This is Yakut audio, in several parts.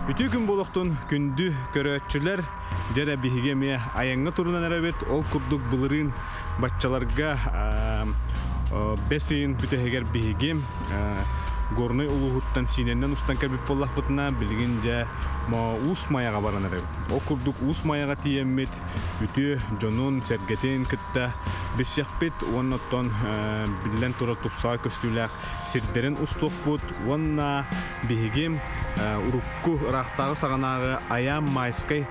Үтүө күн буолуохтун күндү көрөөччүлэр, дьэрэ биһиги эмиэ айаҥҥа турунан эрэбит. Ол курдук былырыын баччаларга бэс ыйын бүтэһигэр биһиги Горнай улууһуттан Сиинэннэн устан кэлбит буоллахпытына, билигин дьэ Уус Майаҕа баран эрэбит. Ол курдук Уус Майаҕа тиийэммит үтүө дьонун, сэргэтин кытта билсиэхпит уонна оттон биллэн турар тупсаҕай көстүүлээх сирдэрин устуохпут уонна биһиги урукку ыраахтааҕы саҕанааҕы Айаан Майскай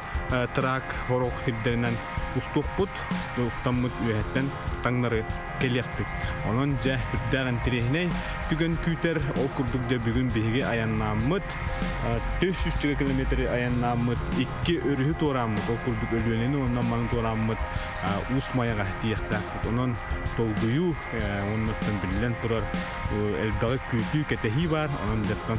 трак хорох сирдэринэн устуохпут, устаммыт үөһэттэн таҥнары кэлиэхпит. Онон дьэ үрдээх интэриэһинэй түгэн күүтэр. Ол курдук дьэ бүгүн биһиги айаннааммыт, 400 километры айаннааммыт, икки өрүһү туорааммыт, ол курдук Өлүөнэни уонна Амманы туорааммыт Уус Майаҕа тиийиэхтээхпит. Онон долгуйуу уоннаттан биллэн турар элбэҕи күүтүү, кэтэһии баар. Онон дьэттэн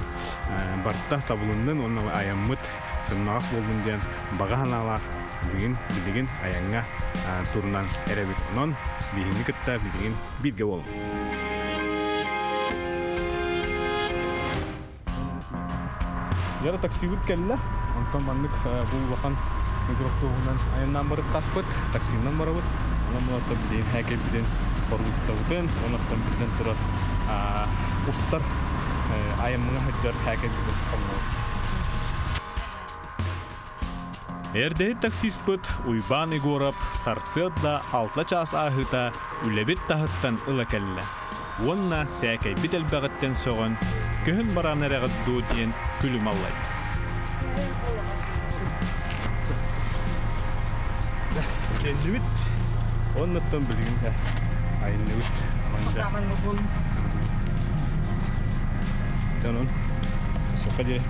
барта табылыннын уонна айаммыт сымнаҕас буоллун диэн баҕа санаалаах бүгүн билигин айаҥҥа турунан эрэбит. Онон биһигини кытта билигин бииргэ буолуҥ. Дьара таксибыт кэллэ. Онтон маннык бу улахан микроавтобуһунан айаннаан барыктаахпыт. Таксинан барабыт. Онон мунаттан билигин хээкэйбитин боргуттабытын, онон биллэн турар устар айаммыҥа сылдьар хээкэйбитин хомнобут. Эрдэһит таксиспыт Уйбаан Егоров сарсыарда 6 чаас ааһыыта үлэбит таһыттан ыла кэллэ уонна сээкэйбит элбэҕиттэн сөҕөн, көһөн баран эрэҕит дуо диэн күлүм аллайда. Кэллибит. Оннуттан билигин айынныбыт. Онон сука диэ.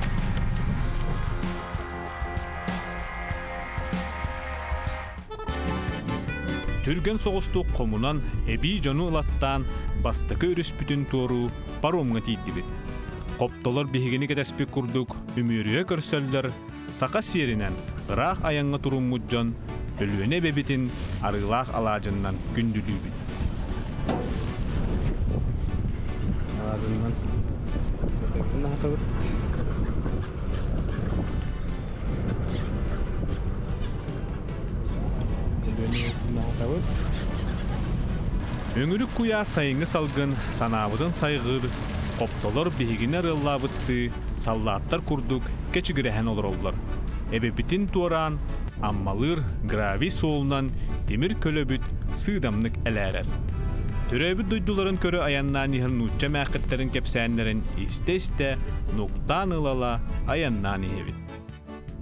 Түргэн соҕустук хомунан, эбии дьону ылаттаан, бастакы өрүспүтүн туоруу паромҥа тиийдибит. Хоптолор биһигини кэтэспит курдук үмүөрүһэ көрсөллөр, саха сиэринэн ыраах айаҥҥа туруммут дьон Өлүөнэ эбэбитин арыылаах алаадьыннан күндүлүүбүт. Алаадьыннан аһатабыт. Өҥүрүк куйаас сайыҥҥы салгын санаабытын сайҕыыр, хоптолор биһигини арыаллаабыттыы саллааттар курдук кэчигирэһэн олороллор. Эбэбитин туораан Аммалыыр гравий суолунан тимир көлөбүт сыыдамнык элээрэр. Төрөөбүт дойдуларын көрө айаннаан иһэр нуучча эмээххиттэрин кэпсээннэрин истэ-истэ нуктаан ыла-ыла айаннаан иһэбит.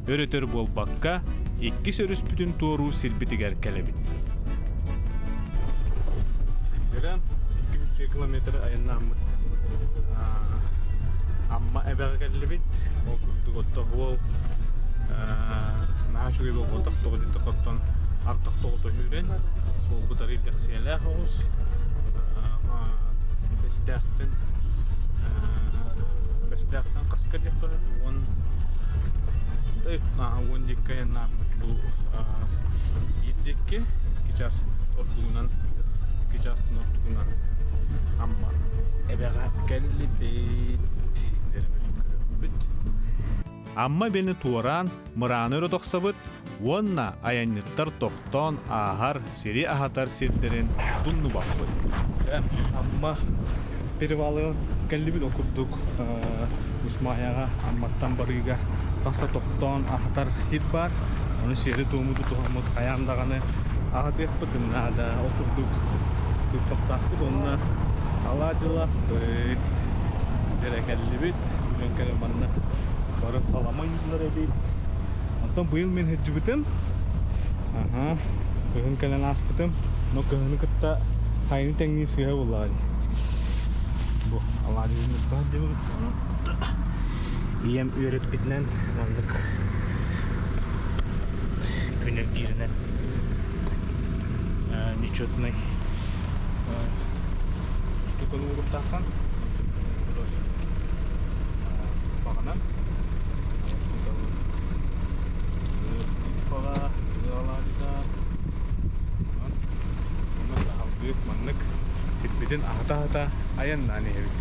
Өр-өтөр буолбакка, иккис өрүспүтүн туоруур сирбитигэр кэлэбит. Грам 200 километр айаннааммыт Амма эбэҕэ кэллибит. Ол курдук оттоһуол наһаа үчүгэй буолбатах тоҕо диэтэххэ оттон ардах тоҕото сүүрэн суолбут арыый дэхсиэлээх оҕус Бэстээхтэн Бэстээхтэн хаска диэххэ 10 10 диэки айаннааммыт бу биир диэки 2 чаас ордугунан 2 чаастан ордугунан Амма эбэҕэ кэллибит көрүөхпүт Амма эбэни туораан мырааны өрө тохсобут уонна айанньыттар тохтоон ааһар сири аһатар сирдэрин тумнубаппыт. Амма перевалыгар кэллибит ол курдук Усмаяҕа Амматтан барыыга хаста тохтоон аһатар сир баар. Ону сиэри-туому тутуһаммыт хайаан даҕаны аһатыахпытын наада. Ол курдук туппахтаахпыт уонна алаадьылаахпыт. Дьэрэ кэллибит. Бүгүн кэлэн манна бары салама ыйыылар эбит. Онтон быйыл мин сылдьыбытым. Аха. Кыһын кэлэн ааспытым. Но кыһыны кытта хайыны тэҥнии сыыһа буоллаҕа дии. Бу алаадьыбын ытта сылдьыбыт. Онон ийэм үөрэппитинэн маннык күн эргииринэн нечетный штуканы уруктааххан баҕанан Маннык сирбитин аһата-аһата айаннаан иһэбит.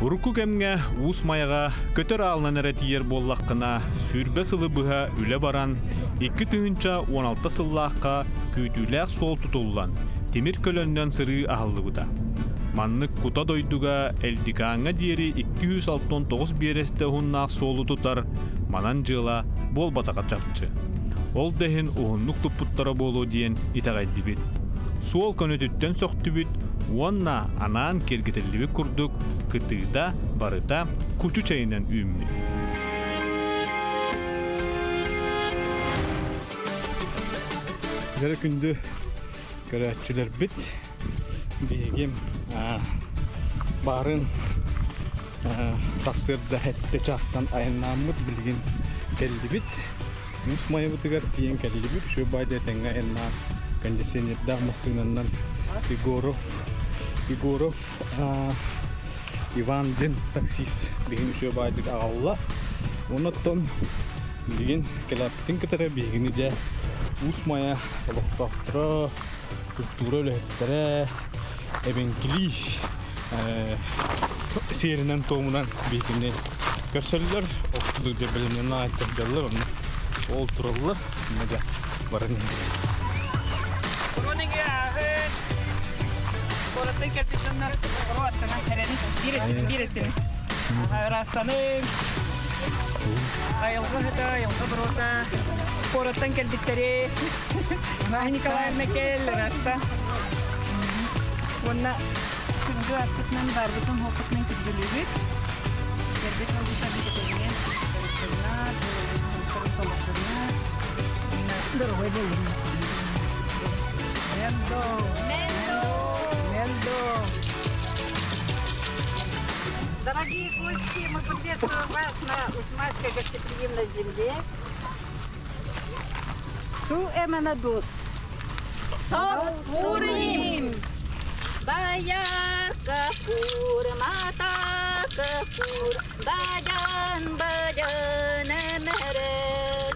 Урукку кэмҥэ Уус Майаҕа көтөр аалынан эрэ тиийэр буоллаххына, 20 сылы быһа үлэ баран, 2016 сыллаахха күүтүүлээх суол тутуллан, тимир көлөннөн сырыы аһыллыбыта. Маннык кута дойдуга Элдикааҥҥа диэри 269 биэрэстэ уһуннаах суолу тутар манан дьыала буолбатаҕа чахчы. Ол да иһин уһуннук туппуттара буолуо диэн итэҕэйдибит. Суол көнөтүттэн сөхтүбүт уонна анаан киэргэтиллибит курдук кытыыта барыта кучу чэйинэн үүммүт. Дьэ күндү көрөөччүлэрбит биһиги баарын сарсыарда сэттэ чаастан айаннааммыт билигин кэллибит. Үс майабытыгар тиийэн кэллибит. Үчүгэй баайда этэҥҥэ айаннаан кондиционердаах массыынаннан Егоров Егоров Иван диэн таксист биһигини үчүгэй баайдык аҕалла. Онон билигин кэлээппитин кытары биһигини дьэ Уус Майа олохтоохторо, культура үлэһиттэрэ эбэҥкилии сиэринэн-туомунан биһигини көрсөллөр, ол курдук дьэ бэлэмнэнэн ааттардаллар, онно ол тураллар, онно дьэ баран иһэллэр. Куораттан кэлбит дьоннор оҕо аттанан кэлэн биир өттүн биир өттүн ыраастаныҥ айылҕа ыһыта айылҕа буруота куораттан кэлбиттэри Майя Николаевна кэл ыраста уонна күндү аспытынан барбытын хуоппутунан күндүлүүбүт кэлбит ылбыта бикэтэринэн барыттыннар толордуннар дорогой буоллун Мендо! Мендо! Мендо! Дорогие гости, мы приветствуем вас на Усманской гостеприимной земле. Су эмена дус. Соппурим! Баярка кур, матака кур, бадан бадан эмерек,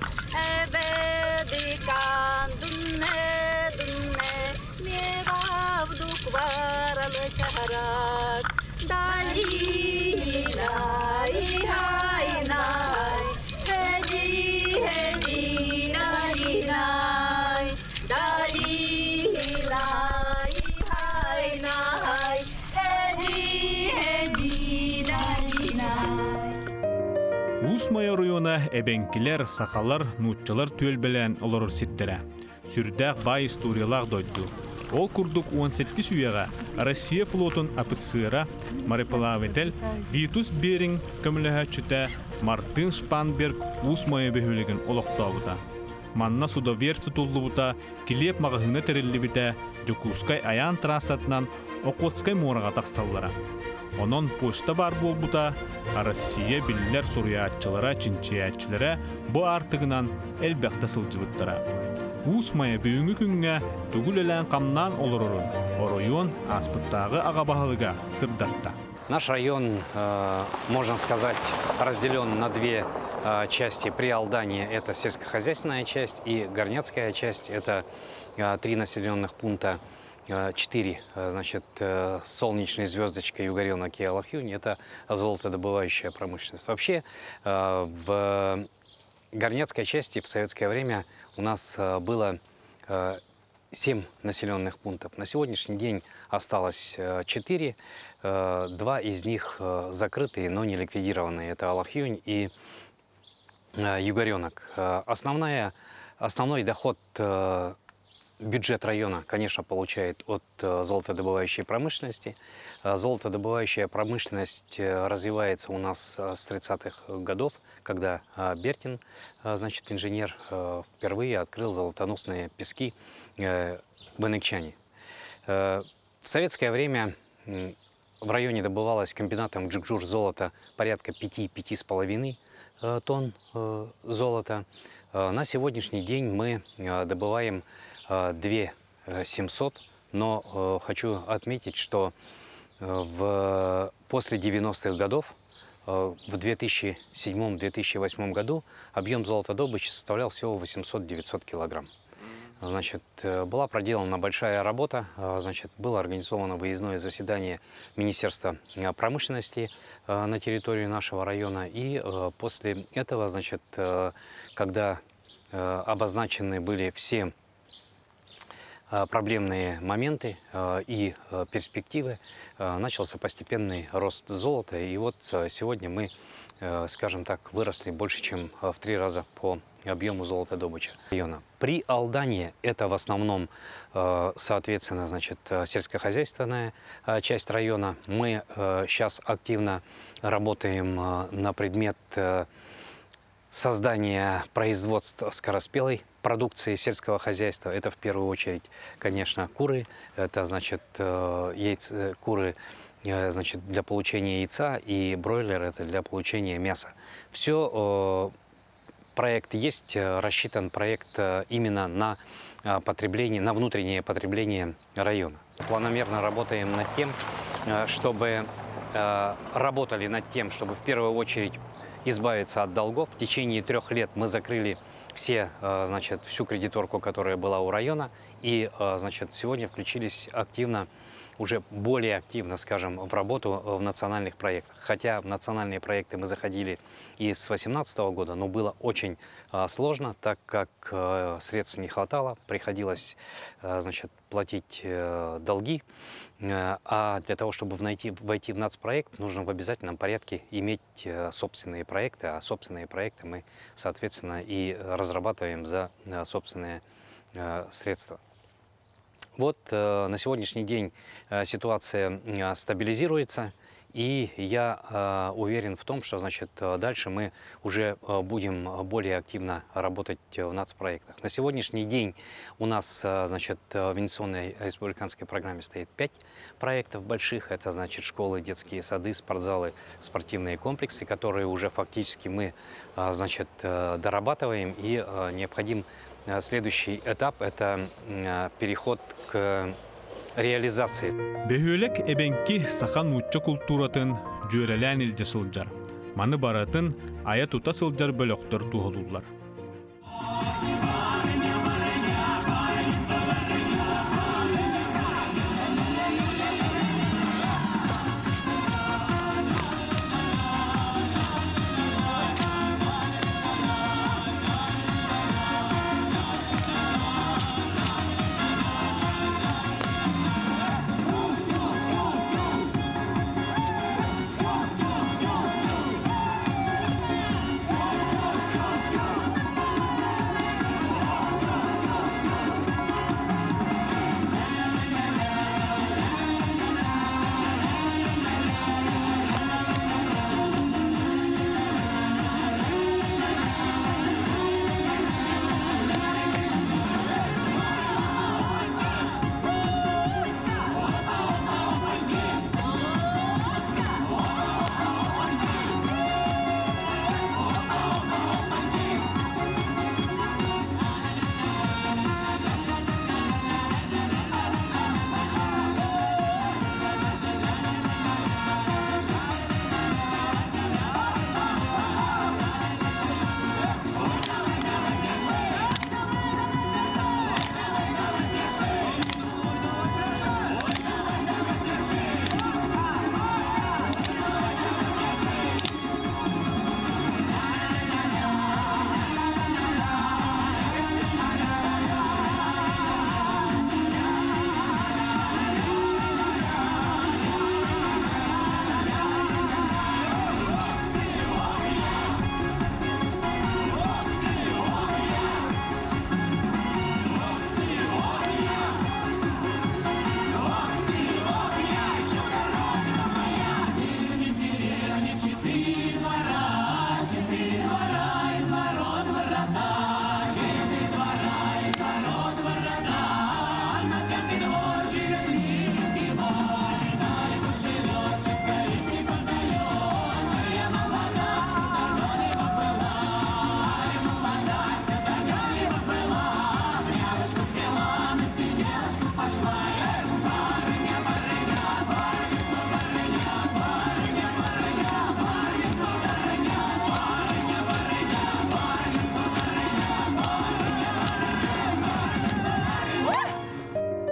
эбедикан дунне дунне, мевавдук варалы чахарак, дали най хай най, хеди хеди най най, дали най хай най, хеди хеди най най. Уус Майа оройуона эбэҥкилэр, сахалар, нууччалар түөлбэлээн олорор сирдэрэ. Сүрдээх баай историялаах дойду. Ол курдук 17 үйэҕэ Россия флотун офицера, мореплаватель Витус Беринг көмөлөһөөччүтэ Мартын Шпанберг Уус Майа бөһүөлэгин олохтообута. Манна судоверфь тутуллубута, килиэп маҕаһыына тэриллибитэ, Дьокуускай айаан трассатынан Охотскай муораҕа тахсаллара. Онон почта баар буолбута, Россия биллэр суруйааччылара, чинчийээччилэрэ бу аартыгынан элбэхтэ сылдьыбыттара. Уус Майа бүгүҥҥү күҥҥэ тугу үлэлээн-хамнаан олорорун оройуон ааспыттааҕы аҕа баһылыга сырдатта. Наш район, можно сказать, разделен на две части. При Алдане это сельскохозяйственная часть и горняцкая часть. Это три населенных пункта четыре, значит, солнечные звездочка Югоренок и Алахюнь – это золотодобывающая промышленность. Вообще, в горняцкой части в советское время у нас было 7 населенных пунктов. На сегодняшний день осталось 4. Два из них закрытые, но не ликвидированные. Это Алахюнь и Югоренок. Основная, основной доход бюджет района, конечно, получает от золотодобывающей промышленности. Золотодобывающая промышленность развивается у нас с 30-х годов, когда Бертин, значит, инженер, впервые открыл золотоносные пески в Иныкчане. В советское время в районе добывалось комбинатом Джикжур золото порядка 5-5,5 тонн золота. На сегодняшний день мы добываем 2 700, но хочу отметить, что в, после 90-х годов, в 2007-2008 году объем золотодобычи составлял всего 800-900 килограмм. Значит, была проделана большая работа, значит, было организовано выездное заседание Министерства промышленности на территорию нашего района. И после этого, значит, когда обозначены были все проблемные моменты и перспективы, начался постепенный рост золота. И вот сегодня мы, скажем так, выросли больше, чем в 3 раза по объему золотодобычи района. При Алдане это в основном, соответственно, значит, сельскохозяйственная часть района. Мы сейчас активно работаем на предмет создания производств скороспелой продукции сельского хозяйства. Это в первую очередь, конечно, куры. Это значит яйца, куры значит, для получения яйца и бройлер это для получения мяса. Все проект есть, рассчитан проект именно на потребление, на внутреннее потребление района. Планомерно работаем над тем, чтобы работали над тем, чтобы в первую очередь избавиться от долгов. В течение 3 лет мы закрыли все, значит, всю кредиторку, которая была у района, и, значит, сегодня включились активно, уже более активно, скажем, в работу в национальных проектах. Хотя в национальные проекты мы заходили и с 2018 года, но было очень сложно, так как средств не хватало, приходилось, значит, платить долги. А для того, чтобы войти в нацпроект, нужно в обязательном порядке иметь собственные проекты, а собственные проекты мы, соответственно, и разрабатываем за собственные средства. Вот на сегодняшний день ситуация стабилизируется, и я уверен в том, что, значит, дальше мы уже будем более активно работать в нацпроектах. На сегодняшний день у нас значит, в инвестиционной республиканской программе стоит пять проектов больших. Это значит школы, детские сады, спортзалы, спортивные комплексы, которые уже фактически мы значит, дорабатываем. И необходим следующий этап – это переход к реализации. Бөһүөлэк эбэҥки, саха, нуучча култууратын дьүөрэлээн илдьэ сылдьар. Маны барытын айа тута сылдьар бөлөхтөр туоһулууллар.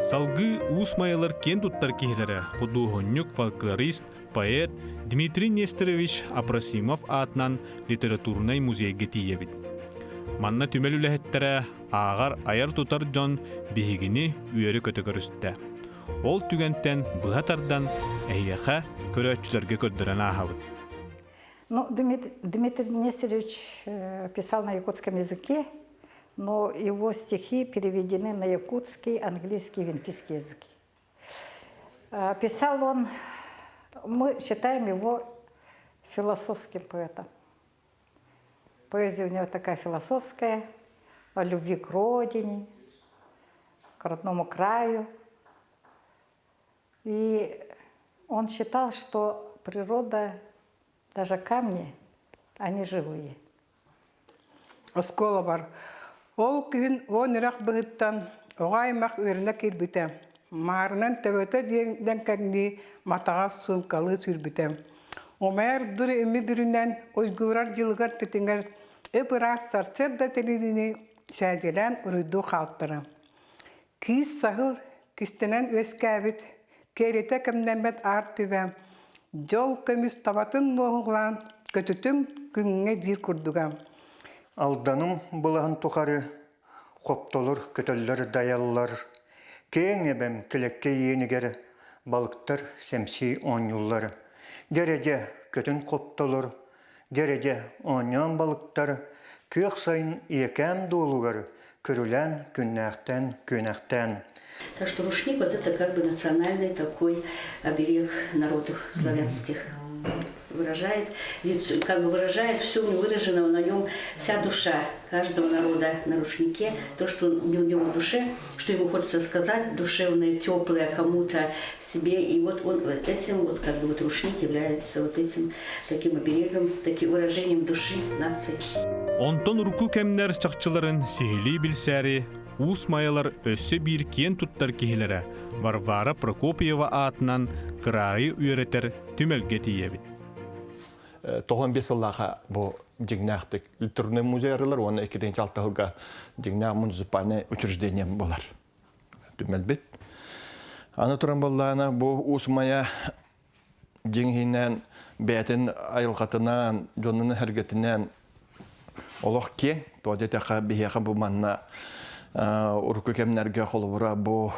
Салгыы Уус Майалар киэн туттар киһилэрэ худуоһунньук, фольклорист, поэт Дмитрий Нестерович Апросимов аатынан литературнай музейга тиийэбит. Манна түмэл үлэһиттэрэ ааҕар айар-тутар дьон биһигини үөрэ-көтө көрүстэ. Ол түгэнтэн быһа тардан эһиэхэ көрөөччүлэргэ көрдөрөн ааһабыт. Ну, Дмитрий Нестерович писал на якутском языке, но его стихи переведены на якутский, английский, венкийский языки. Писал он, мы считаем его философским поэтом. Поэзия у него такая философская, о любви к родине, к родному краю. И он считал, что природа, даже камни, они живые. Оскуола бар. Ол күһүн уон үрэх быһыттан оҕо аймах үөрэнэ киирбитэ. Маарынан төбөтө дэҥкэҥнии матаҕа суумкалыы сүүрбүтэ. Умайар дур ими бүрүнэн уйгуурар дьылыгар тэтиҥэр ып-ыраас сарсыарда тилинини сээдьэлээн уруйдуу хаалтара. Кыыс саһыл кистэнэн үөскээбит, киэритэ кэмнэммэт аар түбэ, дьол көмүс табатын муоһуҕлаан көтүтүҥ күҥҥэ диир курдуга. Алданым былаһын тухары хоптолор көтөллөр дайаллар, киэҥ эбэм килэккэ иэнигэр балыктар сэмсии оонньууллар. Дьэрэдьэ көтүн хоптолор, Дьэрэдьэ оонньоон балыктар күөх сайын ийэкээм дуолугар көрүлээн күннээхтэн күөнэхтээн. Так что рушник вот это как бы национальный такой оберег народов славянских выражает, как бы выражает все выраженного на нем вся душа каждого народа на рушнике, то, что у него в душе, что ему хочется сказать, душевное, теплое кому-то себе. И вот он этим вот как бы вот рушник является вот этим таким оберегом, таким выражением души нации. Онтон урукку кэмнэр чахчыларын сиһилии билсээри Уус Майалар өссө биир киэн туттар киһилэрэ Варвара Прокопьева аатынан кыраайы үөрэтэр түмэлгэ тиийэбит. 95 сыллааха бу дьиҥнээхтик литературнай музей арылар уонна 2006 сылга дьиҥнээх муниципальнай учреждение болар түмэлбит. Аны туран буоллаҕына бу Уус Майа дьиҥ иһинэн бэйэтин айылҕатынан, дьонун сэргэтинэн олох киэҥ. Тоҕо диэтэххэ биһиэхэ бу манна урукку кэмнэргэ холобура бу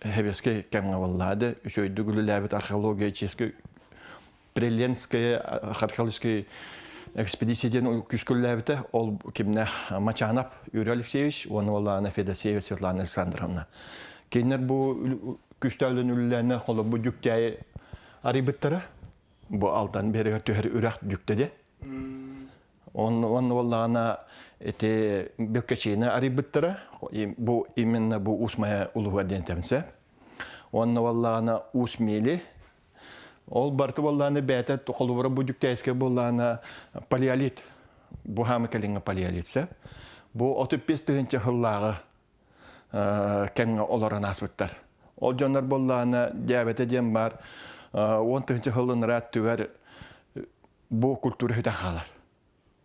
сэбиэскэй кэмҥэ буоллаады үчүгэйдик үлэлээбит археологическай Приленская археологическай экспедиция диэн күүскүллээбитэ. Ол кимнээх Мачанап Юрий Алексеевич уонна уоллаана Федосеева Светлана Александровна. Кинилэр бу күстөөлөн үлэлээннэр холобу дьүктээйи арыйбыттара. Бу Алдан биэригэр түһэр үрэх дьүктэ диэн. Онно буоллаҕына ити Белкачины арыйбыттара. Бу именно бу Уус Майа улууһугар диэн тэмсэ. Онно буоллаҕына Уус Мели Ол барыта буоллаҕына бэйэтэ холобура бу дьүктээскэ буоллаҕына палеолит. Бу хаамы кэлиҥҥэ палеолит Бу 35 тыһыынча сыллааҕы кэмҥэ олорон ааспыттар. Ол дьоннор буоллаҕына дьээбэтэ диэн баар 10 тыһыынча сылын түгэр бу культура сүтэн хаалар.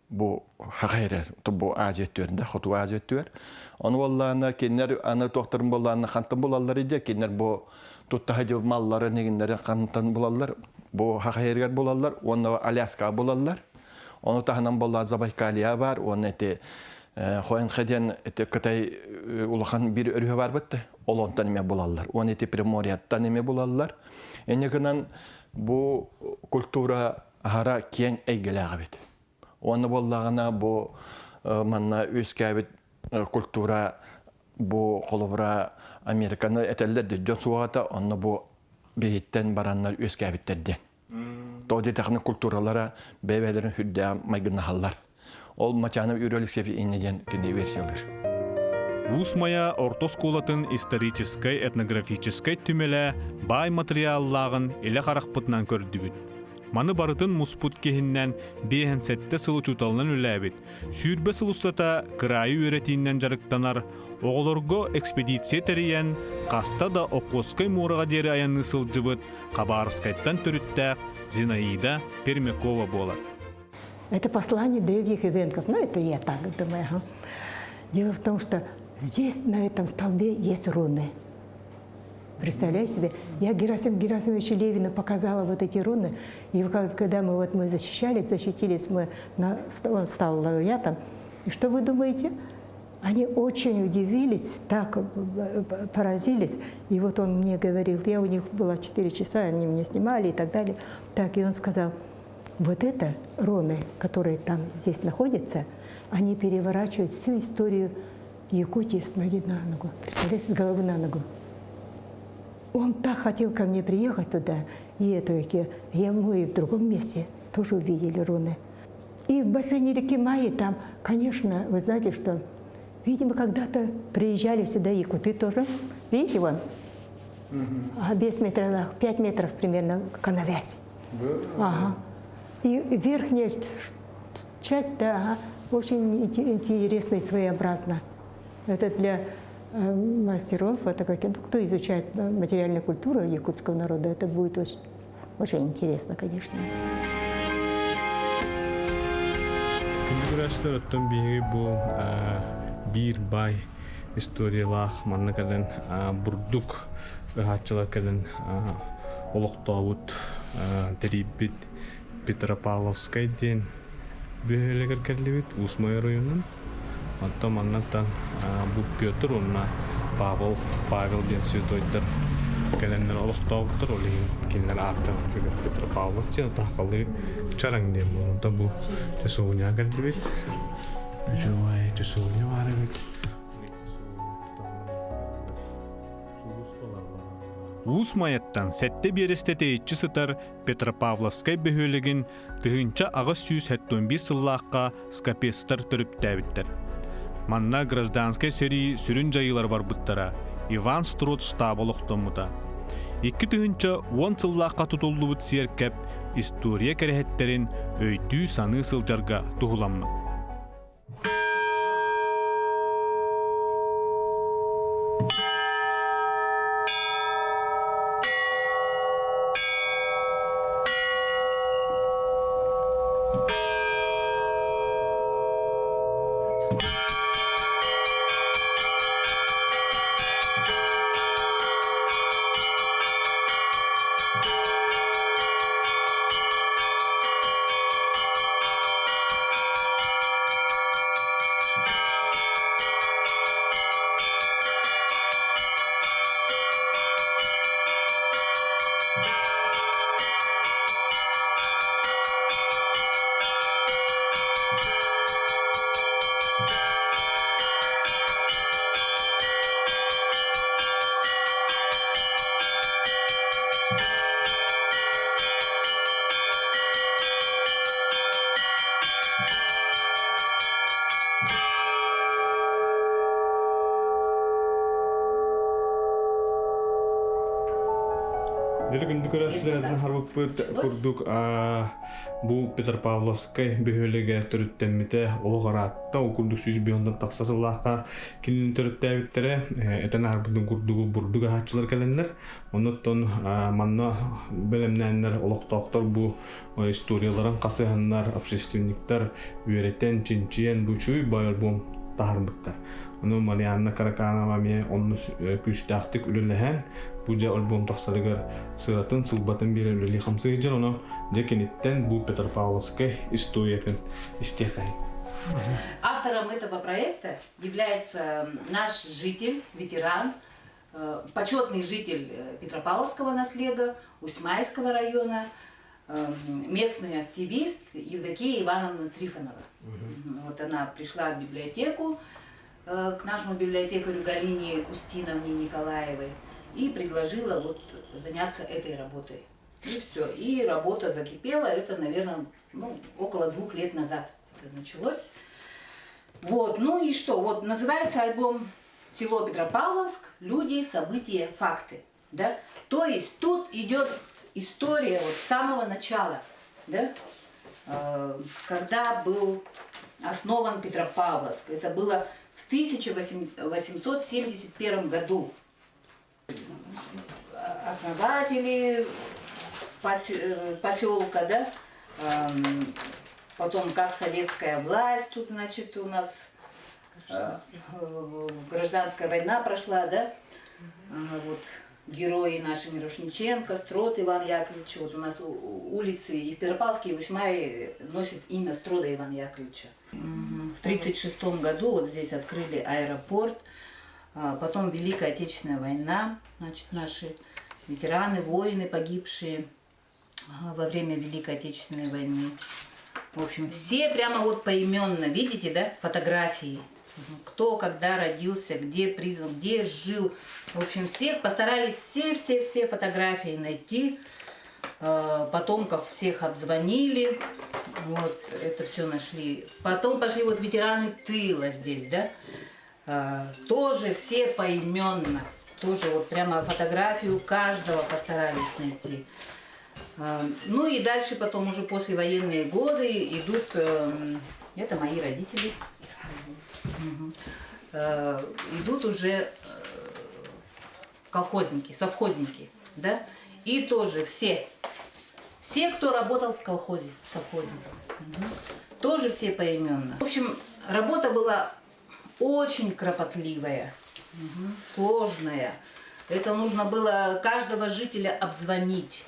Бу хаха эрэр бу Азия өттүгэр да хотугу Азия өттүгэр. Ону буоллаҕына кинилэр аны туохтарын буоллаҕына хантан булаллар идэ кинилэр бу тутта сылдьыбыт малларын игиннэрин хантан булаллар бу хаха эригэр булаллар уонна Аляскаҕа булаллар. Ону таһынан буоллаҕына Забайкалья бар уонна ити Хоэнхэ диэн ити Кытай улахан биир өрүһэ бар бытты. Ол онтон эмиэ булаллар. Уонна ити Приморьяттан эмиэ булаллар. Инньэ гынан бу культура аһара киэҥ эйгэлээх эбит. Уонна буоллаҕына бу манна үөскээбит культура бу холобура Американы этэллэр дии дьон суоҕата онно бу биһиттэн бараннар үөскээбиттэр диэн. Тоҕо диэтэххинэ культуралара бэйэ-бэйэлэрин сүрдээх майгыннаһаллар. Ол Мачанов Юрий Алексеевич инньэ диэн кини версиялыыр. Уус Майа орто оскуолатын историческай этнографическай түмэлэ баай матырыйааллааҕын илэ харахпытынан көрдүбүт. Маны барытын муспут киһиннэн 57 сыл учууталынан үлээбит, 20 сыл устата кыраайы үөрэтиинэн дьарыктанар, оҕолорго экспедиция тэрийэн, хаста да Охотскай муораҕа диэри айанныы сылдьыбыт Хабаровскайтан төрүттээх Зинаида Пермякова буолар. Это послание древних ивенков. Ну, это я так думаю. Ага. Дело в том, что здесь, на этом столбе, есть руны. Представляете себе? Я Герасим Герасимовичу Левину показала вот эти руны, и когда мы, вот, мы защищались, защитились, мы на, он стал лауреатом. И что вы думаете? Они очень удивились, так поразились. И вот он мне говорил, я у них была 4 часа, они меня снимали и так далее. Так, и он сказал, вот это руны, которые там здесь находятся, они переворачивают всю историю Якутии с ноги на ногу. Представляете, с головы на ногу. Он так хотел ко мне приехать туда, и это, я, мы и в другом месте тоже увидели руны. И в бассейне реки Майи там, конечно, вы знаете, что, видимо, когда-то приезжали сюда якуты тоже. Видите, вон? Угу. 5 метров, 5 метров примерно коновязь. Да? Ага. И верхняя часть, да, ага, очень интересно и своеобразна. Это для мастеров, это как, ну, кто изучает материальную культуру якутского народа, это будет очень, очень интересно, конечно. Күндү оттон биһиги бу биир баай историялаах манна кэлэн бурдук ыһааччылар кэлэн олохтообут тэрийбит Петропавловскай диэн бөһүөлэгэр кэллибит Уус-Майа оройуонун. Оттон маннаттан бу Петр уонна Павел, Павел диэн святойдар кэлэннэр олохтообуттар, ол иһин кинилэр ааттарын Петропавловск диэн сахалыы чараҥ диэн буолар. Онтон бу часовня кэллибит. Үчүгэй часовня баар эбит. Уус Майаттан сэттэ биэрэстэ тэйиччи сытар Петропавловскай бөһүөлэгин 1871 сыллаахха скопецтар төрүттээбиттэр. Манна гражданскай сэрии сүрүн дьайыылара барбыттара, Иван Строд штаба олохтоммута. 2010 сыллаахха тутуллубут сиэркэп история кэрэһиттэрин өйдүү-саныы сылдьарга туһуламмыт. Дили күндү көрөөччүлэр харбыппыт курдук бу Петропавловскай бөһүөлэгэ төрүттэммитэ олох ыраатта ол курдук 100 тахса сыллаахха кинини төрүттээбиттэрэ этэн аһарбытын курдугу бурдук аһааччылар кэлэннэр оннуттан манна бэлэмнээннэр олохтоохтор бу историяларын хасыһаннар общественниктар үөрэтэн чинчийэн бу үчүгэй бай альбом таһаарбыттар ону Марианна Караканова эмиэ онно күүстээхтик үлэлэһэн бу дьэ альбом тахсарыгар сыратын сылбатын биэрэн үлэлии хамсыы сылдьар ону дьэ киниттэн бу Петропавловскай историятын истиэхэйин. Автором этого проекта является наш житель, ветеран, почетный житель Петропавловского наслега, Усть-Майского района, местный активист Евдокия Ивановна Трифонова. Вот она пришла в библиотеку, к нашему библиотекарю Галине Устиновне Николаевой и предложила вот заняться этой работой. И все. И работа закипела. Это, наверное, ну, около 2 лет назад это началось. Вот, ну и что? Вот называется альбом «Село Петропавловск. Люди, события, факты». Да? То есть тут идет история вот с самого начала, да? Когда был основан Петропавловск. Это было в 1871 году. Основатели поселка, да, потом как советская власть тут, значит, у нас гражданская война прошла, да, вот. Герои наши Мирошниченко, Строд Иван Яковлевич. Вот у нас улицы и в Петропавловске, и в Усьмае носят имя Строда Ивана Яковлевича. В 1936 году вот здесь открыли аэропорт. Потом Великая Отечественная война. Значит, наши ветераны, воины, погибшие во время Великой Отечественной войны. В общем, все прямо вот поименно, видите, да, фотографии. Кто когда родился, где призван, где жил. В общем, всех постарались все-все-все фотографии найти. Потомков всех обзвонили. Вот, это все нашли. Потом пошли вот ветераны тыла здесь, да. Тоже все поименно. Тоже вот прямо фотографию каждого постарались найти. Ну и дальше потом уже послевоенные годы идут, это мои родители, идут уже колхозники, совхозники, да, и тоже все, все, кто работал в колхозе, в совхозе, тоже все поименно. В общем, работа была очень кропотливая, сложная. Это нужно было каждого жителя обзвонить,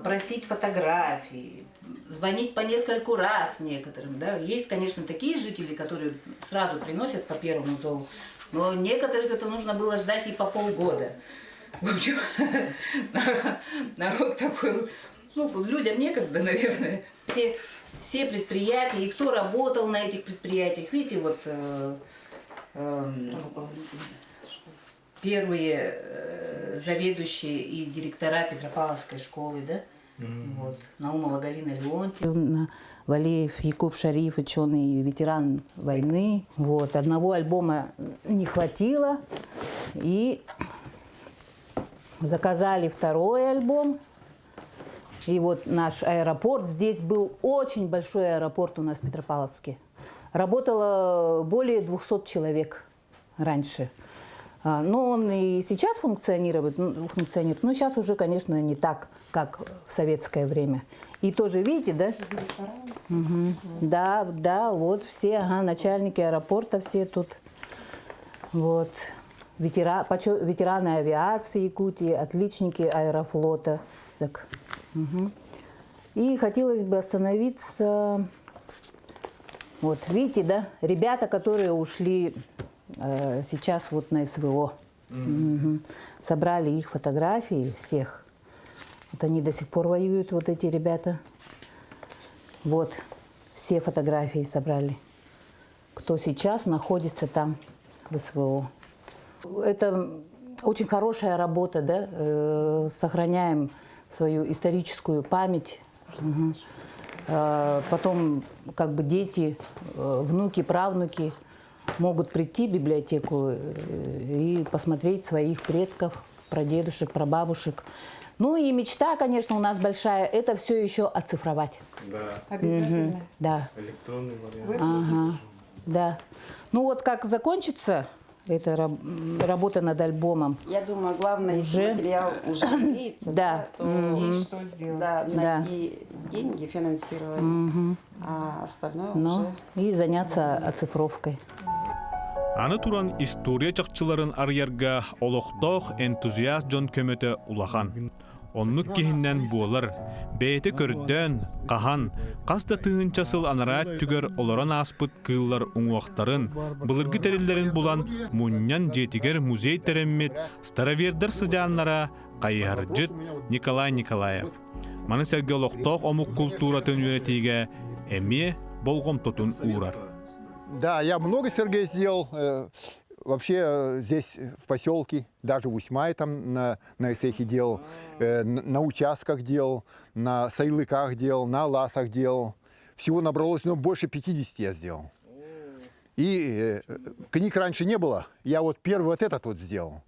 просить фотографии, звонить по нескольку раз некоторым. Да? Есть, конечно, такие жители, которые сразу приносят по первому зову, но некоторых это нужно было ждать и по полгода. В общем, народ такой, ну, людям некогда, наверное. Все, все предприятия, и кто работал на этих предприятиях, видите, вот первые заведующие и директора Петропавловской школы, да? Вот. Наумова Галина Леонтьевна, Валеев Якуб Шариф, ученый ветеран войны. Вот. Одного альбома не хватило, и заказали второй альбом. И вот наш аэропорт, здесь был очень большой аэропорт у нас в Петропавловске. Работало более 200 человек раньше. Но он и сейчас функционирует, функционирует, но сейчас уже, конечно, не так, как в советское время. И тоже, видите, да? Угу. Да, да, вот все, ага, начальники аэропорта все тут. Вот. Ветераны авиации Якутии, отличники аэрофлота. Так. Угу. И хотелось бы остановиться... Вот, видите, да? Ребята, которые ушли сейчас вот на СВО. Угу. Собрали их фотографии всех. Вот они до сих пор воюют, вот эти ребята. Вот, все фотографии собрали. Кто сейчас находится там в СВО. Это очень хорошая работа, да? Сохраняем свою историческую память. Угу. Потом как бы дети, внуки, правнуки могут прийти в библиотеку и посмотреть своих предков, прадедушек, прабабушек. Ну и мечта, конечно, у нас большая, это все еще оцифровать. Да. Обязательно. Угу. Да. Электронный вариант. Ага. Да. Ну вот как закончится эта работа над альбомом. Я думаю, главное, уже... если материал уже имеется, да, то угу. что сделать? Да, найти да. деньги, финансирование, угу. а остальное ну, уже... И заняться оцифровкой. Аны туран история чахчыларын арыйарга олохтоох энтузиаст дьон көмөтө улахан. Оннук киһиннэн буолар, бэйэтэ көрдөөн, хаһан, хас да тыһыынча сыл анараа өттүгэр олорон ааспыт кыыллар уҥуохтарын, былыргы тэриллэрин булан мунньан дьиэтигэр музей тэрэммит старовердар сыдьааннара хайыһардьыт Николай Николаев. Маны сэргэ олохтоох омук култууратын үөрэтиигэ эмиэ болҕомтотун уурар. Да, я много, Сергей, сделал. Вообще здесь, в поселке, даже в Усьмае там на Исехе делал, на участках делал, на Сайлыках делал, на Ласах делал. Всего набралось, ну, больше 50 я сделал. И книг раньше не было, я вот первый вот этот вот сделал.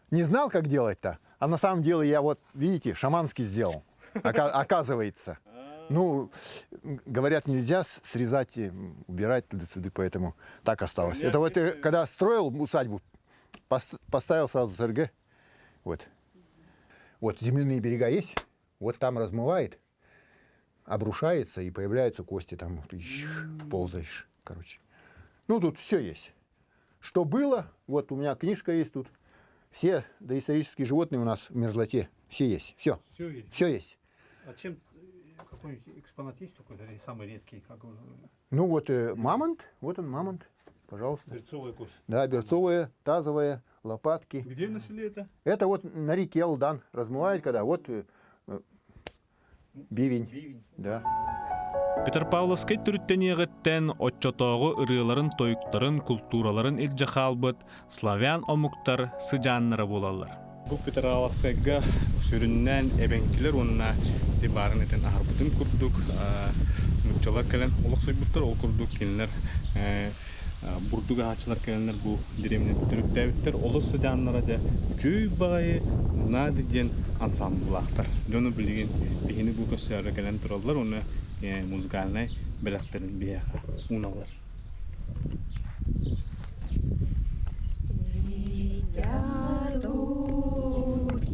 Не знал, как делать-то, а на самом деле я вот, видите, шаманский сделал, оказывается. Ну, говорят, нельзя срезать, убирать туда-сюда, поэтому так осталось. Это вот когда строил усадьбу, поставил сразу СРГ. Вот. Вот земляные берега есть, вот там размывает, обрушается и появляются кости там, ты ползаешь, короче. Ну, тут все есть. Что было, вот у меня книжка есть тут. Все доисторические животные у нас в мерзлоте. Все есть. Все. Все есть. Все есть. А чем какой-нибудь экспонат есть такой, или самый редкий? Как он? Ну вот мамонт, вот он мамонт, пожалуйста. Берцовая кость. Да, берцовая, тазовая, лопатки. Где нашли это? Это вот на реке Алдан размывает, когда вот бивень. Бивень. Да. Петропавловскай төрүттэниэҕиттэн оччотооҕу ырыаларын, тойуктарын, култуураларын илдьэ хаалбыт славян омуктар сыдьааннара буолаллар. Бу Петропавловскайга сүрүннээн эбэҥкилэр уонна ити баарын этэн аһарбытым курдук нууччалар кэлэн олохсуйбуттар. Ол курдук кинилэр бурдук аһааччылар кэлэннэр бу дэриэбинэни төрүттээбиттэр. Олус сыдьааннара дьэ үчүгэй баҕайы Нади диэн ансаамбыллаахтар. Дьону билигин биһини бу көрсөөрү кэлэн тураллар уонна музыкальнай бэлэхтэрин биһиэхэ ууналлар. Летят утки,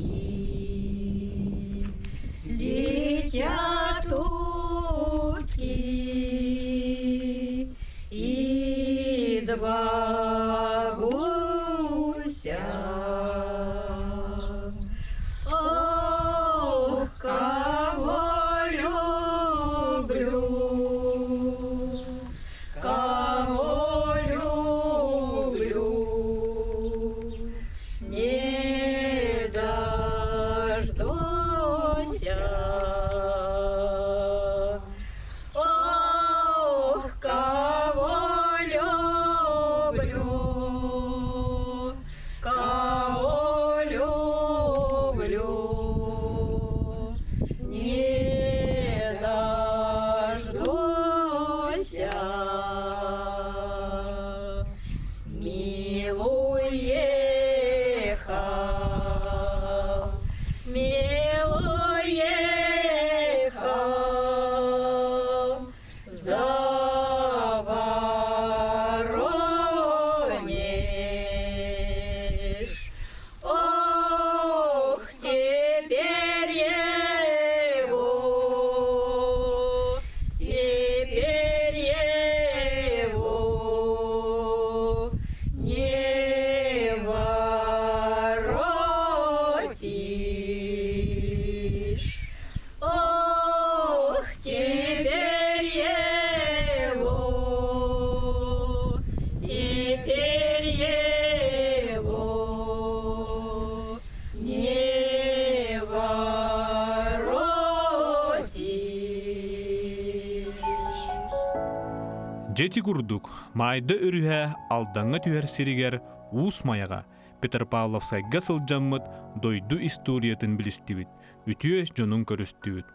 летят утки, и два гуся. Ох, кого люблю, кого люблю, не дождуся. Ох, кого люблю, кого люблю, не дождуся. Милуй ехал, милуй ехал за Воронеж. Ох, теперь его, теперь его не воротишь. Ох, теперь его, теперь его не воротишь. Дьэти курдук, Маайда өрүһэ Алдаҥҥа түһэр сиригэр Уус Майаҕа Петропавловскайга сылдьаммыт дойду историятын билистибит, үтүө дьонун көрүстүбүт.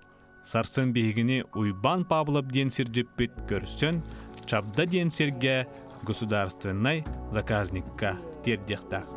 Сарсын биһигини Уйбаан Павлов диэн сирдьиппит көрсөн, Чабда диэн сиргэ государственнай заказникка тиэрдиэхтээх.